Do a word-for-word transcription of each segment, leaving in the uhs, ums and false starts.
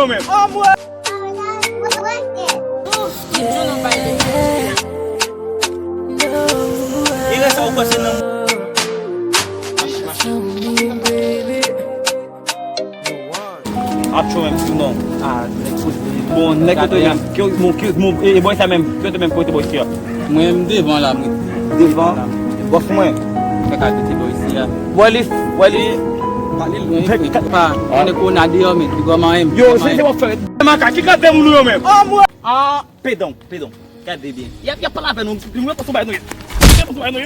Anmwey! Tout jounen w bay de. E rès sa ou panse nan. Ap cho menm tou non. Ah, nèg kote. Bon, nèg kote menm. Ki, bon, ki, bon, e, e bòy sa menm. Ki kote menm kote bòy sa? Mwen, m devan la, mwen. Devan? Bòs mwen. Fè kalite bòy isi a. Wè li, wè li. Pale lwen, frè. Pa, konnen kòna deyò, men, pi gòman menm. Yo, se, se w ap fè. Makak, ki kalite moun ou yo menm? Ah, pedan, pedan. Gade byen. Y ap, y ap pale avè nou. Li mwen konson bay nou. Li mwen konson bay nou.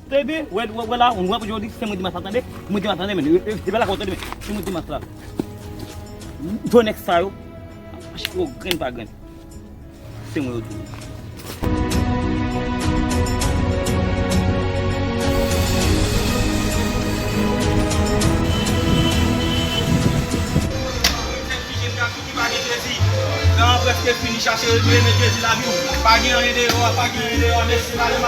Tande, wè, wè, wè la, wè pou jodi, se mwen Dimas la, tande. Mwen Dimas la, tande, men. Se pa la kontre, men. Se mwen Dimas la. Jwenn nèg sa yo. Yo grenn pa grenn. Se mwen yo di. Tan an prèske fini, chache renmen Jezi lavi w. Pa gen anyen deyò a, pa gen anyen deyò a, mesye, madanm,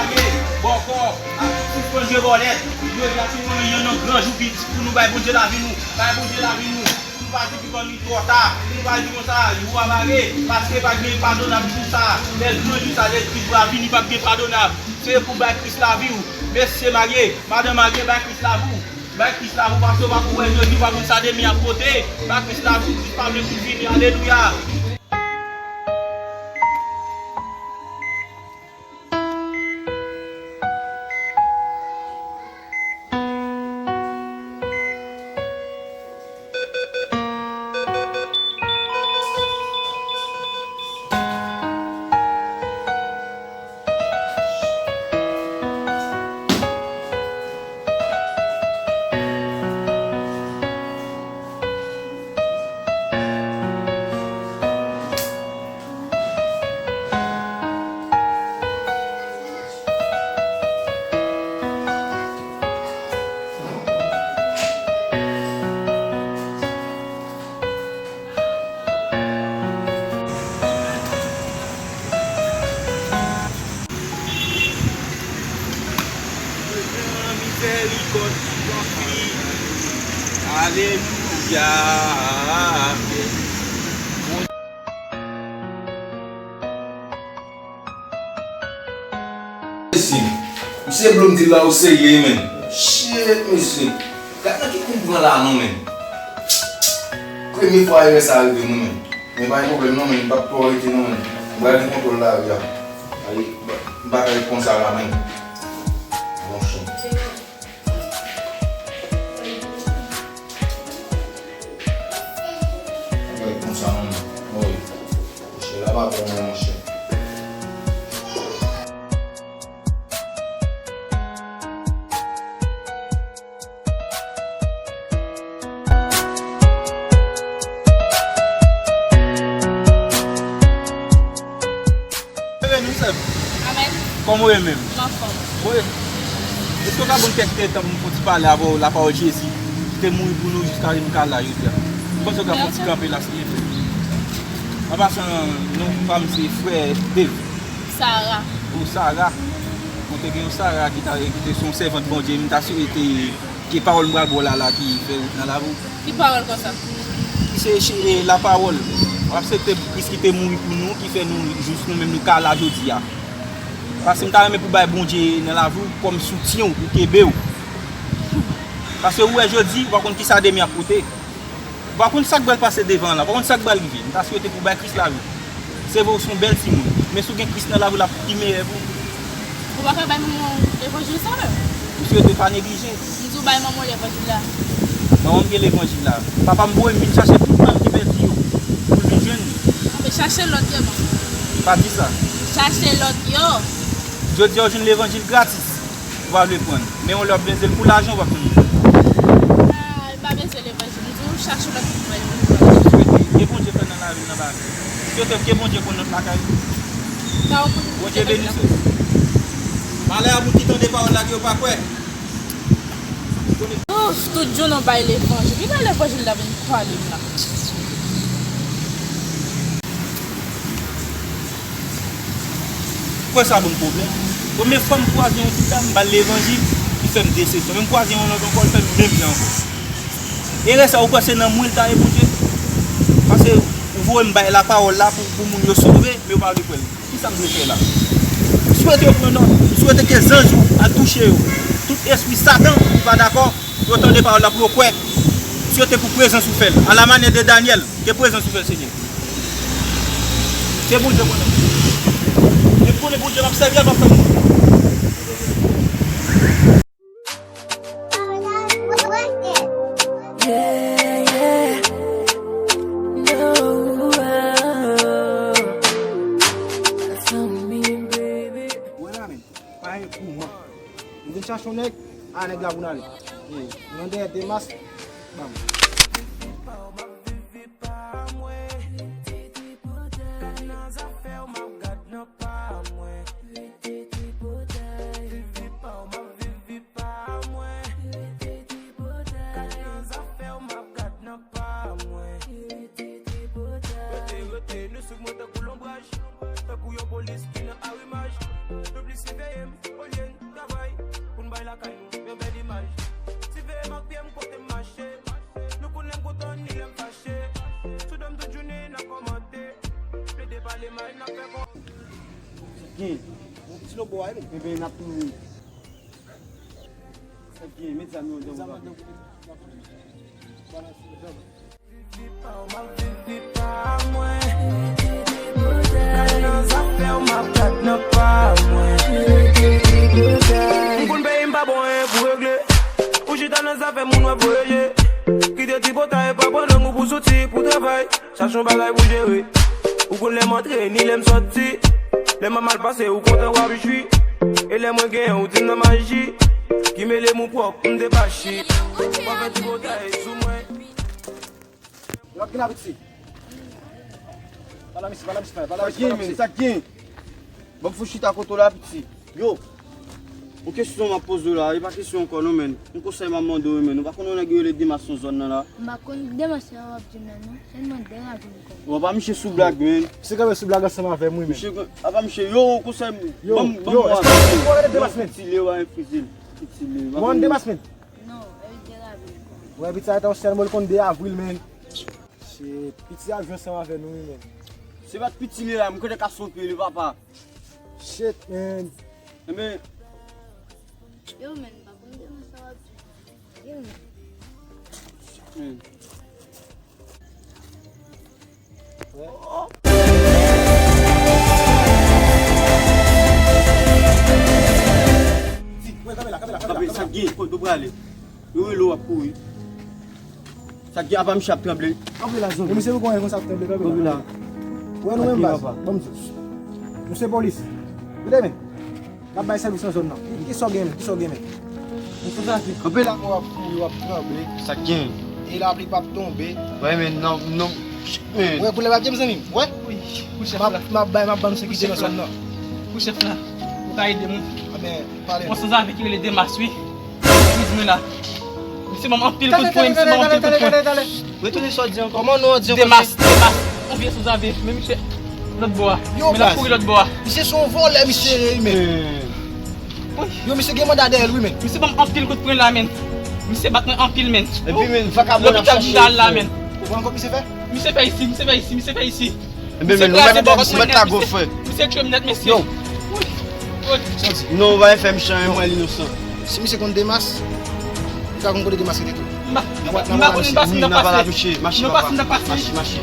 bòkò, ak tout soufrans, je vòlè. Jodi a, si nou yon gran jou ki pou nou bay Bondye lavi nou, bay Bondye lavi nou. Pou nou pa di ki fanmi twò ta, pou nou pa di konsa, jou a bare, paske pa gen padonab jou sa. Lè gran jou sa, Jezi Kris va vini, p ap gen padonab. Se pou bay Kris lavi w. Mesye marye, madanm marye, bay Kris lavi w. Bay Kris lavi w, paske w pa pou wè jodi, w pa konn sa demen ap pote. Bay Kris lavi w, Kris pa vle pou vini. Alelouya. Mizèrikòd ki pran fi. Alelouya. Mesye, misye Blondil la, ou serye, men. Shit, mesye. Gad nan ki kou m pran la, non, men. Premye fwa erè sa rive m, wi, men. Men pa gen pwoblèm, non, men. M p ap twò rete, non, men. M pral gen kontwòl lari a. Ay, m pa ka ret konsa la, men. Monchè. Bagay konsa, non, men. Woy. Monchè, la pa bon, non, monchè. Revenu, sè m. Amèn. Kòman w ye menm? M anfòm. Wi. Èske w ka ban m kèk tan pou m fè yon ti pale avè w, lapawòl Jezi, ki te mouri pou nou jiska nou ka la jodi a? M panse w ka fè yon ti kanpe la, silvouplè. An pasan, non pa m se frè Dave. Sara. Ou Sara. Mwen te gen yon Sara ki ta, ki te se yon sèvant Bondye, m ta swete ke pawòl m pral ba w la, la ki fè wout nan lavi w. Ki pawòl konsa? Ki se, se, e, lapawòl. W aksepte Kris ki te mouri pou nou, ki fè nou, jis nou menm, nou ka la jodi a. Paske m ta renmen pou bay Bondye nan lavi w kòm soutyen w, pou kenbe w. Paske ou wè jodi, ou pa konn kisa demen ap pote. Ou pa konn sa k pral pase devan an la, ou pa konn sa k pral rive. M ta swete pou w bay Kris lavi w. Se vre, ou se yon bèl timoun, men si w gen Kris nan lavi w, l ap pi meyè pou ou. Ou pa ka bay manman w levanjil sa menm? M swete w pa neglije. M di w bay manman w levanjil la. Manman m gen levanjil la. Papa m voye m vin chache tout tan ki pèdi yo, pou l vin jwenn li. Anben chache lòt yo, non. Pa di sa. Chache lòt yo. Jodi a, w jwenn levanjil gratis. Ou pa vle pran l. Men yon lè w ap bezwen l pou lajan, ou p ap jwenn l. Ah, m pa bezwen levanjil. M di w chache lòt moun pou l. M swete ke Bondye fè nan lavi m nan bagay. M swete ke Bondye konn lòt lakay. Bondye beni, sè. Malè a moun ki tande pawòl la ke yo pa kwè. Ouf, tout jounen w bay levanjil. Ki bagay levanjil la vin pale m la? Kwè sa ban m pwoblèm. Premye fwa m kwaze yon ti dam, m ba l levanjil, li fè m desepsyon. Men m kwaze yon lòt ankò, li fè m menm jan ankò. Erè sa, ou kwè se nan mwen l ta ye, Bondye? Paske ou voye m bay lapawòl la pou, pou moun yo sove, men yo pa vle kwè l. Kisa m dwe fè la? M swete yo pran nòt. M swete ke zanj ou al touche yo. Tout espri Satan ki pa dakò, yo tande pawòl la pou yo kwè. M swete pou prezans ou fè l. A la manyè de Danyèl, ke prezans ou fè l, Senyè. Se Bondye konnen. E konnen Bondye m ap sèvi a, m ap fè moun. Yeah, yeah. No, oh. That's on me, baby. Wè la, men. Pa gen kouman. Nou vin chache yon nèg, a nèg la pou n ale. Nan dèyè Demas, bam. Rete, rete, nou sou mwen tankou lonbraj. Tankou yon polis ki nan arimaj. Nou plis siveye m, olye n travay. Pou n bay lakay nou yon bèl imaj. Siveye m ak pye m kote m mache. Nou konn lè m kontan ni lè m fache. Sou do m tout jounen n ap kòmante. Plede pale mal n ap fè kò. Gen. Yon ti lo bò a, men. Enben, n ap tounen. Sa gen, met zam yo dan w. M konn peyi m pa bon, en pou regle. Ou chita nan zafè moun, wè voye je. Kite tripotay, pa pran lang ou pou soti, pou travay. Chache yon bagay pou jere. Ou konn lè m antre, ni lè m sòti. Lè m ap mal pase, ou kontan w ap jwi. E lè mwen genyen, ou di m nan maji. Ki mele m ou pwòp, m te pa chi. Pa fè tripotay sou mwen. Lòt gen la piti. Pale a misye, pale a misye, pale a misye, pale a misye. Sa gen, men, sa gen. Ban m fou chita kote w la, piti. Yo. Yon kesyon m ap poze w la, e pa kesyon ankò non, men. Yon konsèy m ap mande w, men. Ou pa konn yon nèg yo rele Demas nan zòn nan la? M pa konn Demas sa w ap di m nan, non. Sèlman deranje m kò m. Bon, pa misye sou blag, men. Misye kanpe sou blag ansanm avè m, wi, men. Misye, apa misye, yo, konsèy m, yo, ban m, ban m yo, wè. Èske w konn Demas, men? Piti Leo a enfrizil. Piti Leo. Ou konn Demas, men? Non, e li deranje m kò m. Wè, piti sa, e yon sèl mo l konn, de avril, men. Shit, piti a jwe ansanm avè nou, wi, men. Se pa t piti li la, m konnen ka son pye li, papa. Shit, man. Enben. Yo, man, pa konn de mwen sa w ap di. Yo, man. Shit, man. Kanpe, sa gen, kote w prale? Yo rele w ap kouri. Sa gen apa misye ap tranble. Kanpe la, zòn. Misye pou konnen konsa ap tranble, kanpe la. Kanpe la. Wè nou menm baz. Ban m di w. Nou se polis. Gade men. N ap bay sèvis nan zòn nan. Ki, kisa w gen men? Kisa w gen men? Kanpe la. W ap kouri, w ap tranble. Sa gen. E lapli p ap tonbe. Wè men non, non. Wè koulè papye m zanmi m. Wè. M ap, m ap bay, m ap ban sekirite nan zòn nan. Pou chèf la. Ou ka ede moun. Anben, pale. Yon sanzave ki rele Demas, wi. Li di mwen la. Misye ban m anpil kout pwen, misye ban m anpil kout pwen. Retounen sa w di ankò. Kòman non an di ankò? Demas, Demas. Yon vye sanzave. Men misye lòt bò a. Men l ap kouri lòt bò a. Misye se yon vòlè, misye ye, men. Yo, misye gen manda dèyè l, wi, men. Misye ban m anpil kout pwen la, men. Misye bat mwen anpil, men. Epi, men, vakabon ap chache. Lopital m ta al la, men. Ou wè ankò misye fè? Misye fè isi, misye fè isi, misye fè isi. Enben, men, nou mèt, nou mèt la gwo frè. Misye tchwe m nèt, mesye. Yo. Non, ou pa fè m chan, mwen l inosan. Si misye konn Demas, li ka konn kote Demas rete tou. M pa, m pa, m pa konn, m pase, m pase. Mache, mache, papa. Mache, mache.